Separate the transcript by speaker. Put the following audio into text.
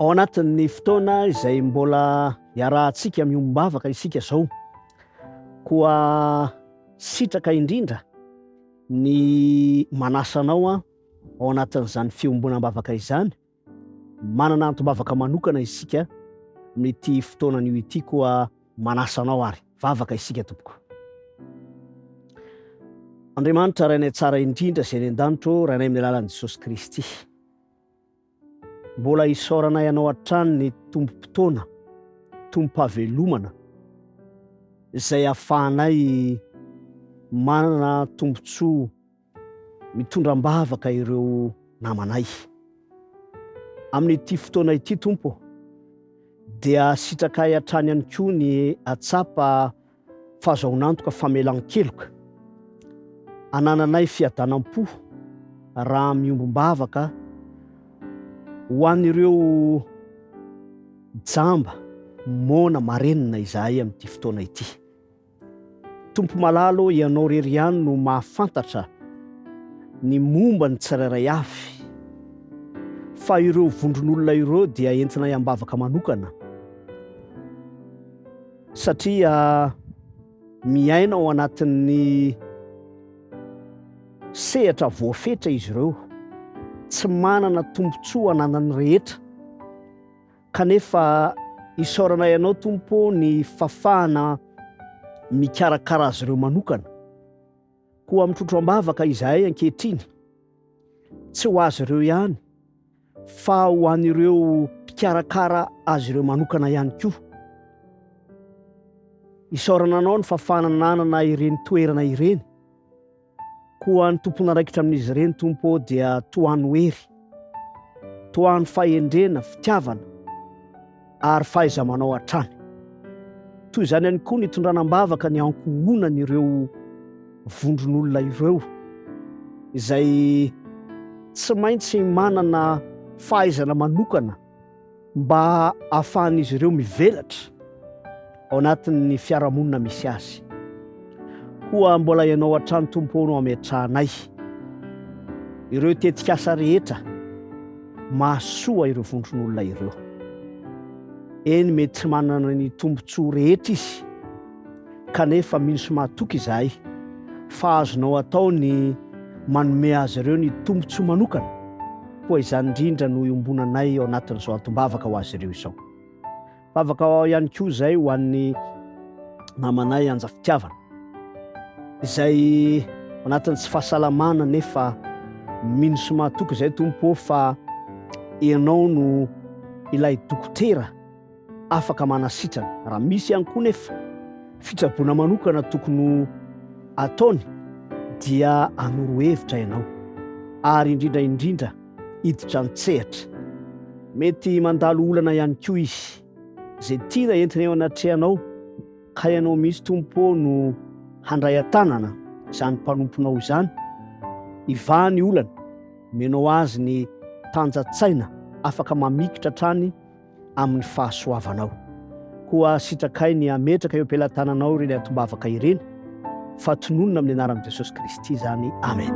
Speaker 1: Ao anatin'ny fotoana izay mbola iarahantsika miombom-bavaka isika izao, koa sitraka indrindra ny manasa anao ao anatin'izany fiombonam-bavaka izany. Manana antom-bavaka manokana isika amin'ity fotoana anio ity, koa manasa anao ary vavaka isika tompoko. Andriamanitra Rainay tsara indrindra izay any an-danitra ô, Rainay amin'ny alalan'i Jesosy Kristy. Mbola isaoranay Anao hatrany ny tombom-potoana, tombom-pahavelomana izay ahafahanay manana tombontsoa mitondra am-bavaka ireo namanay. Amin'ity fotoana ity Tompo ô, dia sitrakay hatrany ihany koa ny hatsapa fahazahoan'antoka famelan-keloka. Anananay fiadanam-po raha miombom-bavaka ho an'ireo jamba, moana, marenina izahay amin'ity fotoana ity. Tompo malala ô, Ianao irery ihany no mahafantatra ny momba ny tsirairay avy, fa ireo vondron'olona ireo dia entinay am-bavaka manokana. Satria miaina ao anatin'ny sehatra voafetra izy ireo, tsy manana tombontsoa ananan'ny rehetra, kanefa isaoranay Anao Tompo ô ny fafahana mikarakara azy ireo manokana. Koa mitrotro am-bavaka izahay ankehitriny, tsy ho azy ireo ihany, fa ho an'ireo mpikarakara azy ireo manokana ihany koa. Isaorana anao ny fahafahana nanana ireny toerana ireny. Koa ny tompon'andraikitra amin'izy ireny, Tompo ô, dia tohano hery, tohano fahendrena, fitiavana ary fahaiza-manao hatrany. Toy izany ihany koa ny hitondrana am-bavaka ny ankohonan'ireo vondron'olona ireo izay tsy maintsy manana fahaizana manokana mba hahafahan'izy ireo mivelatra ao anatin'ny fiarahamonina misy azy. Koa mbola Ianao hatrany Tompo ô no ametrahanay ireo tetikasa rehetra mahasoa ireo vondron'olona ireo. Eny, mety tsy manana ny tombontsoa rehetra izy, kanefa mino sy mahatoky izahay fa azonao atao ny manome azy ireo ny tombontsoa manokana, koa izany indrindra no iombonanay ao anatin'izao antom-bavaka ho azy ireo izao. Vavaka ihany koa izay ho an'ny namanay Anja Fitiavana, izay ao anatin'ny tsy fahasalamana nefa mino sy mahatoky izay Tompo ô fa Ianao no ilay dokotera afaka manasitrana. Raha misy ihany koa nefa fitsaboana manokana tokony ho ataony dia anoro hevitra ianao ary indrindra indrindra hiditra an-tsehatra. Mety mandalo olana ihany koa izy izay tiana entina eo anatrehanao ka ianao mihitsy Tompo ô no handray an-tanana izany mpanomponao izany hivaha ny olana, omenao azy ny tanja-tsaina afaka mamikitra hatrany amin'ny fahasoavanao. Koa sitrakay ny hametraka eo am-pelatananao ireny antom-bavaka ireny, fa tononina amin'ny anaran'i Jesosy Kristy izany. Amen.